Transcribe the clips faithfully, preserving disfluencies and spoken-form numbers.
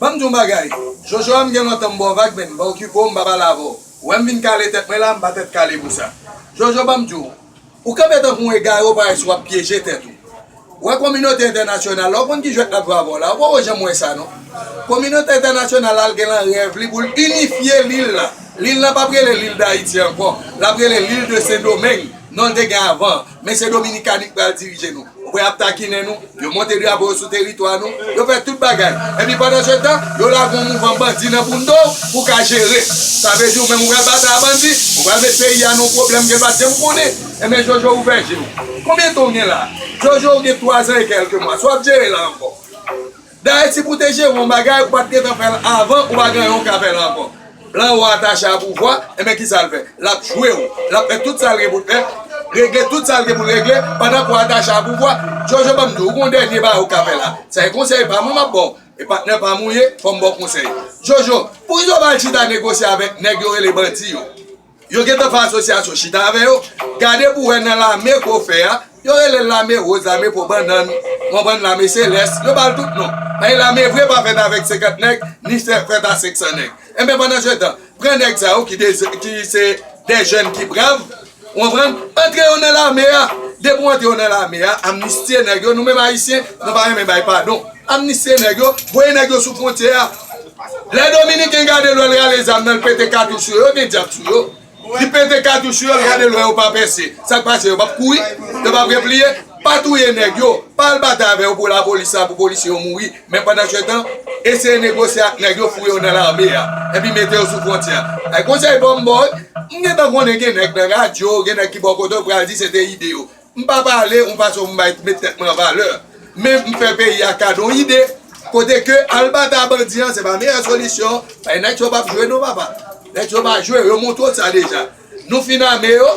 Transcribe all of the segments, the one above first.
Ban m di w yon bagay. Jojo, m gen lontan m ba w vag, men m pa okipe w, m pa pale avè w. Ou wè m vin kale tèt mwen la, m pa tèt kale pou sa. Jojo, ban m di w, ou kanpe tankou yon egare, ou parèt si w ap pyeje tèt ou. Ou wè kominote entènasyonal la, ou konn ki jwèt l ap jwe avè w la, ou poko janm wè sa non. Kominote entènasyonal la, l gen nan rèv li pou l inifye lil la. Lil la p ap rele lil Dayiti ankò, l ap rele lil de Sendomeng, non l te gen avan. Men se Dominikanit pral dirije nou. Ou wè y ap takinen nou, yo monte drapo yo sou teritwa nou, yo fè tout bagay. Epi pandan se tan, yo lage yon mouvman bandi nan bounda w pou w ka jere. Sa vle di ou menm ou pral batay a bandi, ou pral met peyi a nan yon pwoblèm ke l pa t janm konnen. Enben Jojo ouvè je w. Konbyen tan w gen la? Jojo ou gen twazan e kèlke mwa. Sa w ap jere la ankò? Dayè si pou te jere yon bagay, ou pa t gentan fè l avan, ou pa gen yon ka fè l ankò. Blan ou atache a pouvwa, enben kisa l fè? L ap jwe w. L ap fè tout sa l gen pou l fè, regle tout sa l gen pou l regle, pandan ke w atache a pouvwa. Jojo ban m di w, ou gen yon dènye bagay ou ka fè la. Sa e konsèy pa m wi m ap ba w. E patnè pa m ou ye, fò m ba w konsèy. Jojo, poukisa w pa al chita negosye avèk nèg yo rele bandi yo? Yo gentan fè asosyasyon chita avè yo. Gade pou wè nan lame ke w fè a, yo rele l lame woz, lame po bannann, w konprann, lame selès, yo ba l tout non. Men lame vre pa fèt avèk senkant nèg, ni fèt a senk san nèg. Enben pandan se tan, pran nèg sa yo ki de, ki se de jèn ki brav, w konprann, antre yo nan lame a. Depi w antre yo nan lame a, amnistye nèg yo, nou menm Ayisyen, nou pa renmen bay padon. Amnistye nèg yo, voye nèg yo sou fwontyè a. Lè Dominiken gade lè l rale zam nan, l pete katouch sou yo, yo gen dyab sou yo. Li pete katouch sou yo, l gade lè yo pa pèse. Sa k pase, yo p ap kouri? Yo p ap repliye? Pa touye nèg yo, pa al batay avè yo pou lapolis la, pou polisye yo mouri. Men pandan se tan, eseye negosye ak nèg yo, foure yo nan lame a, epi mete yo sou fwontyè a. Ay konsèy bon m ba w, m gentan konnen gen nèg nan radyo, gen nèg ki bò kote w pral di se te ide yo. M pa pale yon fason pou m bay, met tèt mwen an valè. Men m fè peyi a kado yon ide. Kote ke al batay bandi an, se pa meyè solisyon. Bay nèg yo p ap jwe non, papa. Nèg yo pa jwe, yo montre w sa deja. Nou fin ame yo,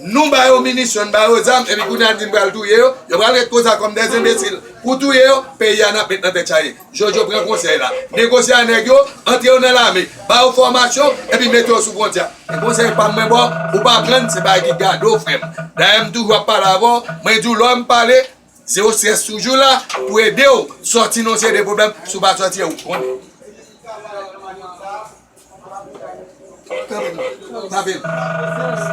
nou ba yo minisyon, n ba yo zam, epi kounye a n di n pral touye yo, yo pral ret konsa kòm dè enbesil. Pou touye yo, peyi a n ap met nan tèt chaje. Jojo pran konsèy la. Negosye a nèg yo, antre yo nan lame, ba yo fòmasyon, epi mete yo sou fwontyè. E konsèy pa m mwen ba w, ou pa pran l, se bagay ki gade w, frè m. Dayè m toujou ap pale avè w, mwen di w lè w wè m pale, zewo strès toujou la pou ede w sòti nan yon seri de pwoblèm, si w pa sòti, ou konnen. Kanpe non. Kanpe non.